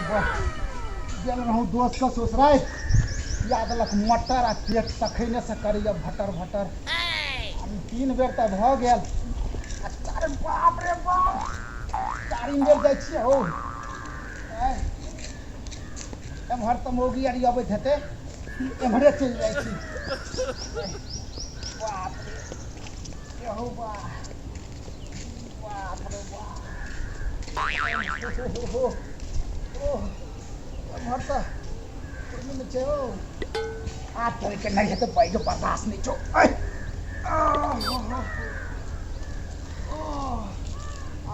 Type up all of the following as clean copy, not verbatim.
गेल रहूँ दोस्तके ससुरारि, पिया देलक मटर आ पेट तखनेसँ करैए भटर भटर। आब 3 बेर तऽ भऽ गेल आ चारि, बाप रे बाप, चारिम बेर जाइ छियै हौ। एम्हर तऽ मौगी आर अबैत हेतै, एम्हरे चलि जाइ छी। बाप रे, हौ बा, बाप रे बाप, हो हो, एम्हर तऽ कोनो नहि छै हौ। आब तोरे नहि हेतै, पैघ बर्दाश्त नहि छौ।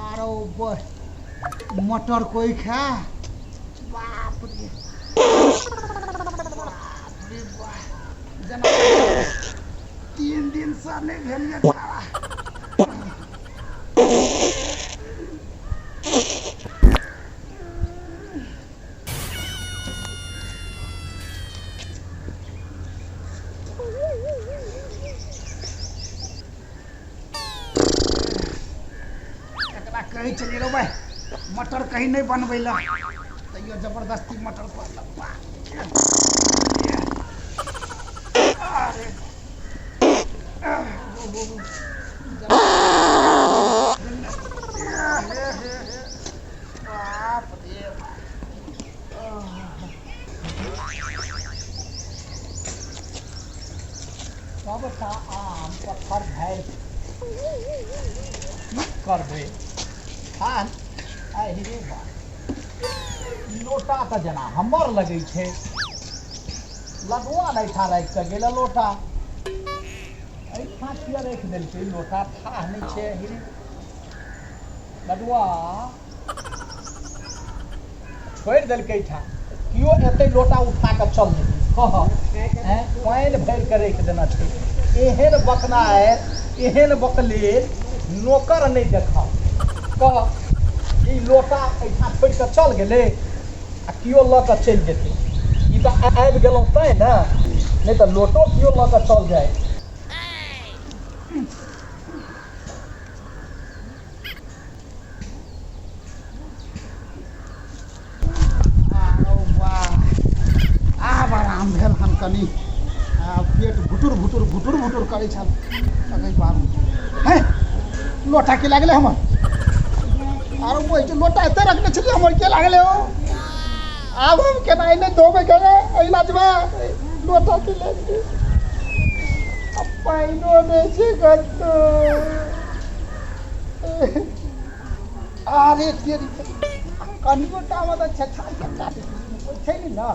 आरो मटर कोइ खा, बाप रे बाप रे बाप, जेना 3 दिनसँ नहि भेल यऽ खाना। एकरा कहै छलियै रौ भाइ मटर कहीं नहि बनबै लए, तैयो जबरदस्ती मटर कहलक। अरे बाप रे, सबटा आम पत्थर भरि की करबै? खान आहि रे बा, लोटा तऽ जेना हमर लगै छै। लडुआ नहि था राखि कऽ गेल लोटा, एहिठाम किया राखि देलकै लोटा? थाह नहि छै। एहि लडुआ छोड़ि देलकै एहिठाम, केओ एतै लोटा उठा कऽ चल जेतै। कह, पानि भरि कऽ राखि देना छै। एहन बकनाइ, एहन बकलेल नोकर नहि देखब। कह, ई लोटा एहिठाम छोड़ि कऽ चल गेलै आ केओ लऽ कऽ चलि जेतै। ई तऽ आबि गेलहुँ तैँ ने, नहि तऽ लोटो केओ लऽ कऽ चल जाय। आब आराम भेल हन कनि, पेट घुटुर घुटुर घुटुर घुटुर करै छल। अरे बाबू हे, लोटा के लागलै हमर? आरो ओहि जे लोटा एते रखने छलियै हमर, के लागलै हो? आब हम केना एने धोबै केना एहि लाजबा? लोटा के लागि गेल, आ पानिओ नहि छै कतौ। अरे तेरी, कनियो टामे तऽ छेछारिए काटि कोइ छै नहि ने,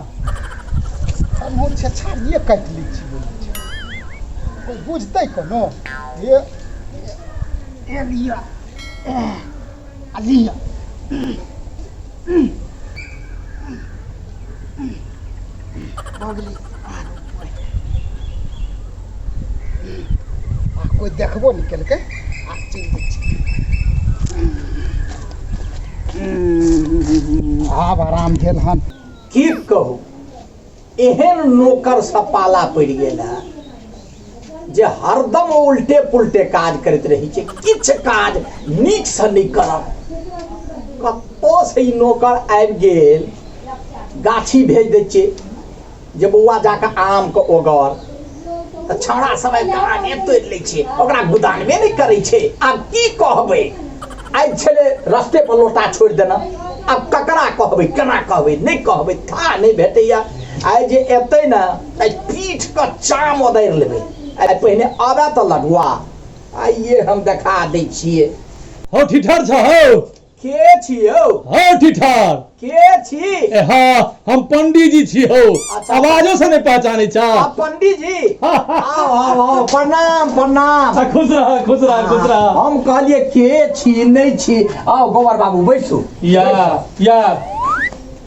हमहूँ छेछारिए काटि लै छी। बोलै छै कोइ बुझतै कोनो? हे हे, लिअ आ लिअ, भऽ गेलै। आ कोइ देखबो नहि केलकै, आ चलि जाइ छी। आब आराम भेल हन। की कहू, एहन नोकर से पाला पड़ि गेल है जे हरदम उल्टे पुल्टे काज करैत रहै छै, किछु काज नीकसँ नहि करब। कतऽ से ई नोकर आबि गेल? गाछी भेज दै छियै जे बौआ जाकऽ आमके ओगर, तऽ छौड़ा सब आबि कऽ आमे तोड़ि लै छै, ओकरा गुदानबे नहि करै छै। आब की कहबै, आइ छलै रस्ते पर लोटा छोड़ि देना। आब ककरा कहबै, केना कहबै, नहि कहबै, था नहि भेटैया। आइ जे एतै ने, आइ पीठ के चाम ओदरि लेबै। आइ पहिने आबे तऽ लडुआ, आइए हम देखा दै छियै। हौ ठिठर छ हौ। के छी यौ? हौ ठिठर। के छी? ए हाँ, हम पंडीजी छी हौ। अच्छा। आवाजो से नहीं पहचाने छा? आ पंडीजी, आओ आओ आओ, प्रणाम प्रणाम। आ, खुश रह खुश रह खुश रह। हम कहलिए के छी नहीं छी। आओ गोबर बाबू बैसू। या या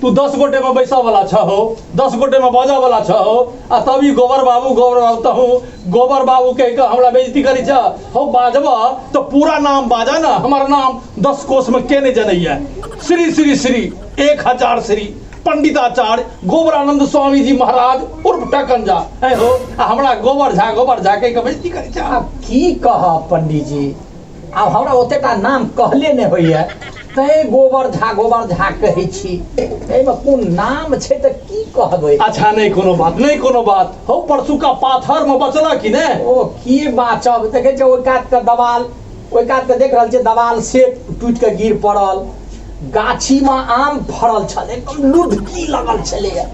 तू 10 गोटे में बैसऽ वाला छहो, 10 गोटे में बजऽ वाला छहो, आ तब ई गोबर बाबू गोबर बाबू, तहु गोबर बाबू कहि कऽ हमरा बेइज्जती करै छ हौ। बाजब तऽ पूरा नाम बाजऽ ने। हमर नाम 10 कोस में के नहि जनैया? श्री श्री श्री 1000 श्री पंडिताचार्य गोबरानंद स्वामी जी महाराज उर्फ टकन झा। ऐ हो, आ हमरा गोबर झा गोबर झा कहि कऽ बेइज्जती करै छ। आब की कहब पंडीजी, आब हमरा ओतेटा नाम कहले नहि होइए। तैं गोबर झा गोबर झा कहै छी। एहिमे कोन नाम छै तऽ की कहबै। अच्छा नहि कोनो बात, नहि कोनो बात। हौ परसुका पाथर में बचल कि ने? ओ की बाँचब, देखै छै ओहि कात के दवाल, ओहि कात के देख रहल छियै दवाल से टूटि के गिर पड़ल। गाछी में आम फड़ल छल, एकदम लुधकी लगल छलैया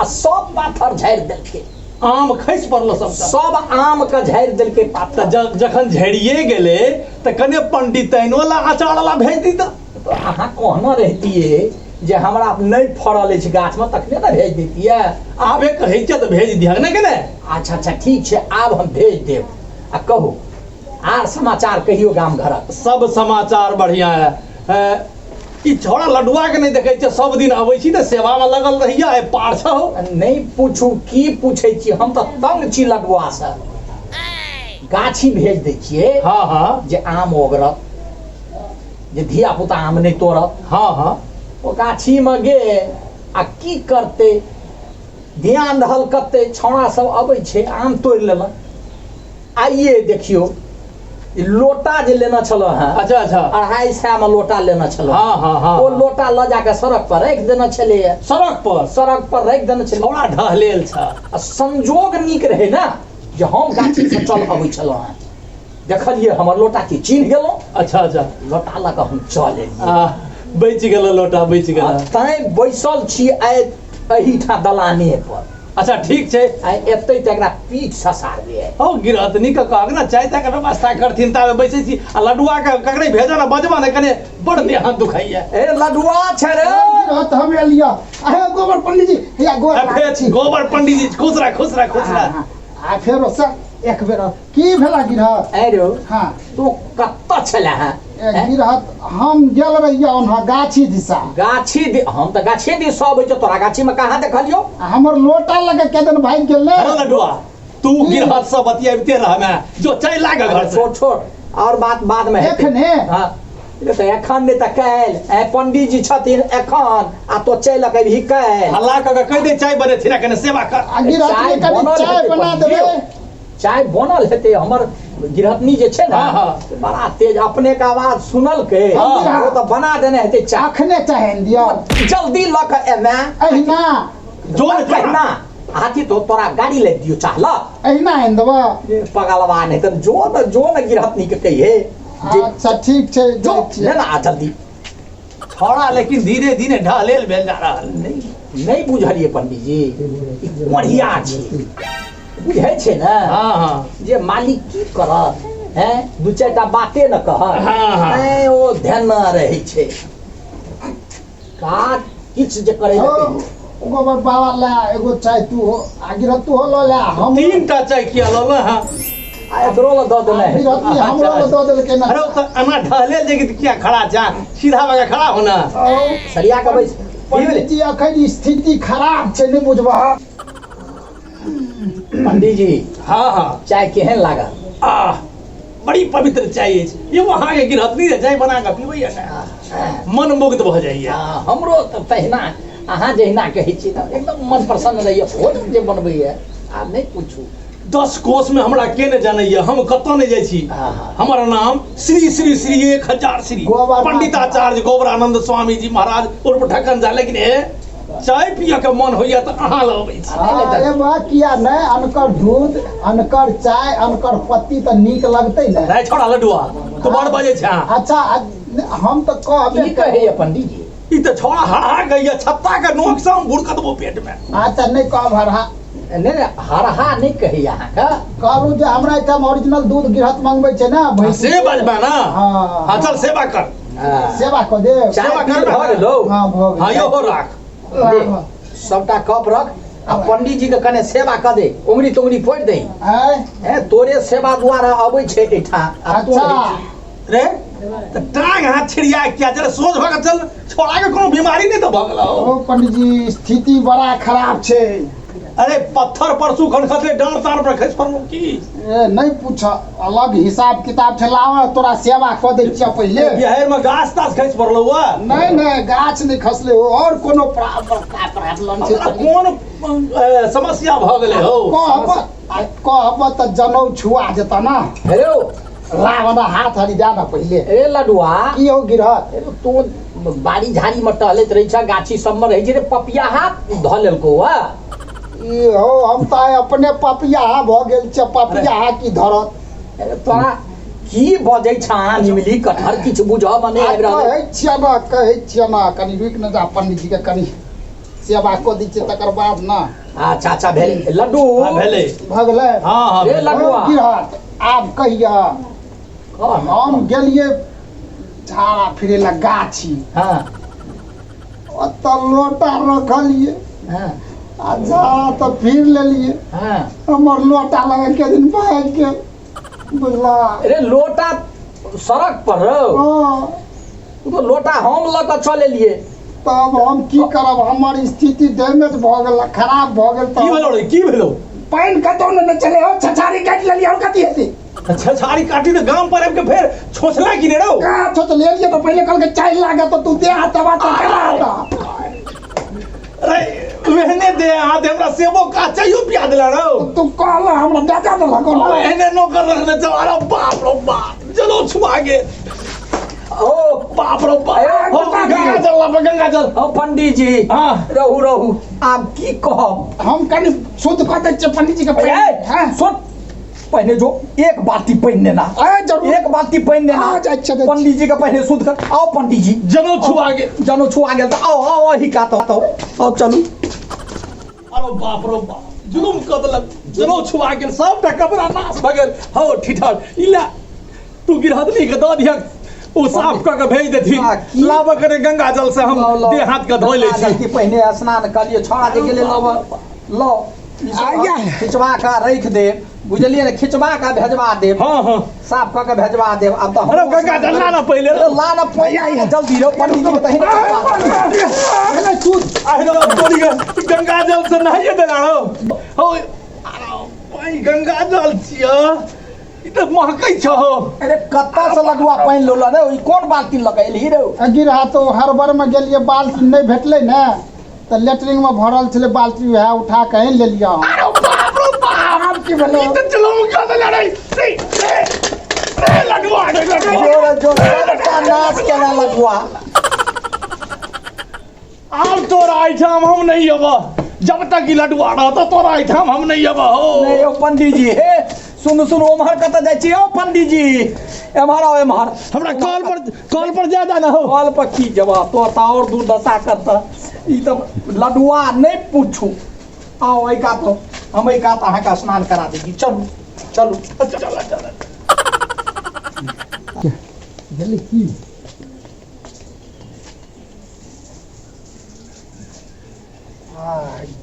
आ सब पाथर झाड़ि देलकै। आम खसि पड़ल सबटा, सब आम के झाड़ि देलकै पाथर। तऽ जखन झड़िए गेलै तऽ कने पंडिताइनो ला अचार ला भेज दी। तऽ अहाँ कहने रहितियै जे हमरा नहि फड़ल अछि गाछमे, तखने ने भेज दैतियै। आबे कहै छियै तऽ भेज दिहक ने कने। अच्छा अच्छा ठीक छै, आब हम भेज देब। आ कहू आर समाचार कहियो गाम घरक। सब समाचार बढ़िया है। ई छौड़ा लडुआ के नहि देखै छियै, सब दिन अबै छी तऽ सेवा में लगल रहिया, आइ पार छौ। नहि पूछू की पूछै छी, हम तऽ तंग छी लडुआ से। गाछी भेज दै छियै। हाँ हाँ। जे आम ओगरत, जे धिया पुता आम नहि तोड़त। हाँ हाँ। ओ गाछी में गेल आ की करतै, ध्यान रहल कते छौड़ा सब अबै छै आम तोड़ि लेलक। आइए देखियौ ई लोटा जे लेने छलहुँ हेँ। अच्छा अच्छा। 250 में लोटा लेने छलहुँ। हाँ हाँ हाँ। ओ लोटा लऽ जाके सड़क पर राखि देने छलैए। सड़क पर? सड़क पर राखि देने छलै। छौड़ा ढहलेल छ। आ संजोग नीक रहै ने जे हम गाछी से चल अबै छलहुँ हेँ, देखलियै हमर लोटा की चिन्ह गेलहुँ। अच्छा अच्छा। लोटा लऽ कऽ हम चल एलियै। आ बचि गेल लोटा, बचि गेल। तैं बैसल छी आइ एहिठाम दलाने पर। अच्छा ठीक छै। आइ एतै तऽ एकरा पीठ ससारबै आइ। हौ गिरहतनी के कहक ने चाय ताय के व्यवस्था करथिन, ताबे बैसै छी। आ लडुआ के ककरे भेजऽ ने, बजबऽ ने, कने बड़ देह हाथ दुखाइया। ए लडुआ छै रे। गिरहत हम एलियै। अहे गोबर पंडीजी, हैया गोर आ लागै फेर छी। गोबर पंडीजी, खुश रह खुश रह खुश रह। आ फेरो से एक बेर की भेला गिरहत? ए रौ। हाँ। तू कतऽ छले हैं? ए गिरहत हम गेल रहियै ओन्हा गाछी दिशा। गाछी दि, हम तऽ गाछी दिस अबै छियौ, तोरा गाछी में कहाँ देखलियौ? आ हमर लोटा लगे केदन भागि गेल ने। अरे लडुआ तू गिरहत सब बतियाबिते रह हमे, जो चाय लाग घर से। छोड़ छोड़, और बात बाद में हेतै। एखने? हाँ। ये तऽ एखन नहि तऽ काल्हि। ए पंडीजी छथिन एखन आ तो चलि कऽ अबही काल्हि। हल्ला कऽ के कहि दे चाय बनेथिन आ कने सेवा कर। आ गिरहत चाय के कनि बनल चाय हेतै बना पंडीजी। देबै। चाय बनल हेतै। हमर गिरहतनी जे छै ने, हाँ, हाँ। से बड़ा तेज, अपने के आवाज सुनलकै। हाँ। ओ तऽ बना देने हेतै चाय। अखने चाय आनि दियौ। जल्दी लऽ कऽ एमे। एहिना। जो ने, जो ने। एहिना। हाथी तो तोरा गाड़ी ले दियो चाहलक। एहिना आनि देबऽ। ए, पगलवा नहि तऽ जो ने, जो ने गिरहतनी के कहिए। जे अच्छा ठीक छै, जो, जाइ छियै। ले ना, आ जल्दी। छौड़ा लेकिन धीरे धीरे ढहलेल भेल जा रहल। नहीं, नहीं बुझलियै पंडीजी, ई कोढ़िया छै, बुझै छै ने? हाँ, हाँ। जे मालिक की करत, हैं दू चारिटा बाते न कहत। हाँ, हाँ। तैं ओ ध्यान न रहै छै, काज किछु जे करै लए हौ, कहियौ। गोबर बाबा ला एगो चाय तू हो, आ गिरहत तू हो लऽ ले, हम 3टा चाय किया लऽ ले? हाँ। आ एकरो लए दऽ देने है। गिरहतनी हमरो लए दऽ देलकै ना। अरे ओ तऽ एना ढहलेल जे कि किया खड़ा जा, सीधा भऽ कऽ खड़ा हो ना। हौ, सरिया कऽ बैस। पंडीजी अखन स्थिति खराब छै, नहि बुझबह। पंडीजी। हाँ, हाँ। चाय केहन लागल? आह, बड़ी पवित्र चाय अछि। एगो अहाँके गिरहतनी जे चाय बना कऽ पीबैया ने, मन मुग्ध भऽ जाइया। हाँ, हमरो तऽ तहिना, अहाँ जहिना कहै छी तऽ एकदम मन प्रसन्न रहैया। भोजन जे बनबैया आब नहि पूछू। 10 कोस में हमरा के नहि जानैया, हम कतऽ नहि जाइ छी। हाँ, हाँ। हमर नाम श्री श्री श्री 1000 श्री गोबर पंडिताचार्य गोबरानंद स्वामी जी महाराज उर्फ ढक्कन झा। लेकिन हे चाय पियऽ के मन होइया तऽ अहाँ लग अबै छी। हाँ, अरे बा किया नहि, अनकर दूध अनकर चाय अनकर पत्ती तऽ नीक लगतै ने। नहीं छोड़ा लडुआ, तू बड़ बजै छह। अच्छा, हम तऽ कहबे की कहैया पंडीजी? ई तऽ छोड़ा हरहा गैया, छत्ता के नोक से हम भुरकतबो पेट में। अच्छा नहीं कहब हरहा। नहीं, नहीं, हरहा नहीं कहैया अहाँके। कहलहुँ जे हमरा एहिठाम ओरिजिनल दूध गिरहत मंगबै छै ने, भैंसी से बजबा ना। हाँ। हाँ, चल सेवा कर। हाँ। सेवा कऽ देब। चाय सेवा पी कर भऽ गेलौ? हाँ, भऽ गेल। हाँ, इहो राख। दे, सबटा कप रख आ पंडीजी के कने सेवा कऽ दे, उंगरी तुंगरी फोड़ि दे। आँय? हैं, तोरे सेवा द्वारा अबै छै एहिठाम, आ तों अच्छा। रहै छी। रे तऽ टांग हाथ छिड़िया किया, जरा सोझ भऽ कऽ चल, छोड़ा के कोनो बीमारी नहि तऽ भऽ गेलौ? ओ पंडीजी स्थिति बड़ा खराब छै। अरे पत्थर पर सुखन खसले, डाँड़ ताड़ पर खसि पड़लौ की? ए नहीं पूछ, अलग हिसाब किताब छै, लाव तोरा सेवा कऽ दै छियऽ पहिले। बिहार में गाछ ताछ खसि पड़लौ वा? नहीं नहीं, गाछ नहीं खसले हो, और कोनो प्रॉब्लम छै। हमरा कोन समस्या भऽ गेलै हौ? कहब तऽ जनउ छुआ जेतऽ ना। हेलो लावना हाथ हरि दे ना पहिले। ए लडुआ, की हो गिरहत? ए तू बाड़ी झाड़ी में टहलैत रहै छ, गाछी सब में रहै छै रे, पपिया हाथ धऽ लेलकौ हा? ई हो, हम तऽ अपने पपिया भऽ गेल छै, पपिया की धरत? अरे तोरा की बजै छ आम इमली कटहर किछु बुझऽ मे नहि आबि रहल। कहै छियै ना, कहै छियै ना, कनि रुकि ने जा, पंडीजी के कनि सेवा कऽ दै छियै तकर बाद ना। अच्छा अच्छा, भेल लड्डू? हाँ, भेलै। भऽ गेलै। हाँ हाँ ए भेलै। लड्डुआ। गिरहत, आब कहिया हम गेलियै झाड़ा फिरे लए गाछी। हाँ। ओतऽ लोटा रखलियै। हाँ। आ झाड़ा तऽ फिर लेलियै। हाँ। हमर लोटा लगे के दिन भागि गेल, बुझला? अरे लोटा सड़क पर रौ? हाँ। ओ तो लोटा हम लऽ कऽ चल एलियै। तब हम की करब? हमर स्थिति डैमेज भऽ गेल, खराब भऽ गेल। की तऽ भेलो रे, की भेलो? पानि कतौ ने चले हो, छछारी काटि लेलियै, और कथी हेतै? अच्छा, छाड़ी काटी तऽ गाम पर आबि के फेर छोछला की ने रौ? कहाँ छोच लेलियै? तऽ पहिले कहलकै चारि लागत, तऽ तू देह हाथ दबा तऽ केना हेतऽ? अरे वेहने दे हाथ हमरा सेबो का चाहियो पिया देला रौ। तू कहल हमरा दादा देलक। एहने नौकर रखने छौ। अरे बाप रो बाप, चलो छुआ गेल। ओ बाप रो बाप, हो गंगा जल ला, गंगा जल। ओ पंडीजी। हाँ। रहू रहू, आब की कहब? हम कनि शुद्ध कऽ दै छियै पंडीजी के ए, पानि। सुन, पहिने जो एक बाल्टी पानि देना। ए, जरूर। एक बाल्टी पानि देना। हाँ, जाइ छियै, जाइ छियै। पंडीजी के पहिने शुद्ध कर। आओ पंडीजी। जनौ छुआ गेल। जनो छुआ गेल तऽ आओ आओ, अही कात आओ आओ, चलू। अरे बाप रो बाप, जुलुम कऽ देलक, जनौ छुआ गेल, सबटा कपड़ा नाश भऽ गेल। हौ ठीठर, ई ले तू गिरहदनी के दऽ दिहक, ओ साफ कऽ के भेज देथिन। आ, की? लाबऽ करे गंगा जल से हम लाओ, लाओ। देह हाथ के धोइ लै छी। की पहिने स्नान कऽ लियौ। छौड़ा जे गेलै लब लो, ई सब आज्ञा। खिचवा कऽ राखि देब, बुझलियै ने? खिचवा कऽ भेजवा देब। हाँ हाँ। साफ कऽ के भेजवा देब। आब तऽ अरे गंगा जल ला ना पहिले। अरे ला ना पहिले, जल्दी रो पंडीजी के तहिने भेलै शुद्ध। आहि रो तोरी के, गंगा जल से नहाइए देला रौ। हौ अरे पानि गंगा जल छिय, ई तऽ महकै छ हौ। अरे कतऽ से लगुआ पानि लोला रे? ई कोन बाल्टी लऽ कऽ एलही रे? गिरहा तो हड़बड़ में गेलियै, बाल्टी नहि भेटलै ने, तऽ लेटरिन में भरल छलै बाल्टी, वएह उठा कऽ आनि लेलियै हम। अरे बाप रो बाप, आब की भेलै? ई तऽ जुलुम कऽ देला रे। रे रे रे लडुआ रे, लडुआ। जोरे जोरे सबटा नाश केना लगुआ। आब तोरा एहिठाम हम नहीं अबह, जब तक ई लडुआ रहत तोरा एहिठाम हम नहीं अबह हो। नहीं यौ पंडीजी, हे सुनू सुनू, ओम्हर कतऽ जाइ छी यौ पंडीजी? एम्हर आउ, एम्हर। हमरा कॉल पर, कॉल पर जा जा ना हो। कॉल पर की जवाब? तो तऽ और दुर्दशा करतऽ ई तऽ लडुआ, नहि पूछू। आओ एहि कात आउ, हम एहि कात अहाँके स्नान करा दै छी। चलू चलू। चल चल। भेलै की? आ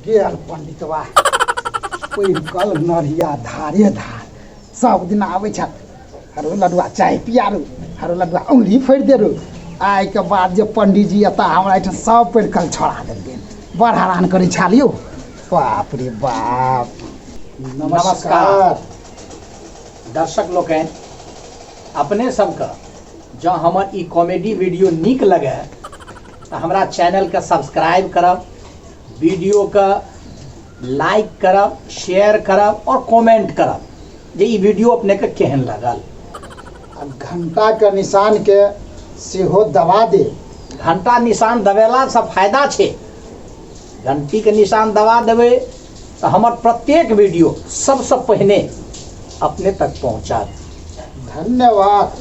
गेल पंडितवा पढ़ि कल नरिया धारे धार। सब दिन आबै छथि, हरो लडुआ चाय पियारू, हरो लडुआ उंगली फोड़ि दे रो। आइके बाद जे पंडीजी एता हमरा एहिठाम, सब पढ़ि कल छोड़ा देलखिन। बड़ हरान करै छल यौ, बाप रे बाप। नमस्कार दर्शक लोकनि, अपने सबके जँ हमर ई कॉमेडी वीडियो नीक लगे तऽ हमरा चैनलके सब्सक्राइब करब, वीडियोके लाइक करब, शेयर करब और कमेंट करब जे ई वीडियो अपनेके केहन लगल। आ घंटा के निशान के सेहो दबा दे। घंटा निशान दबेलासँ फायदा छै। घंटीके निशान दबा देबै तऽ हमर प्रत्येक वीडियो सबसँ पहिने अपने तक पहुँचत। धन्यवाद।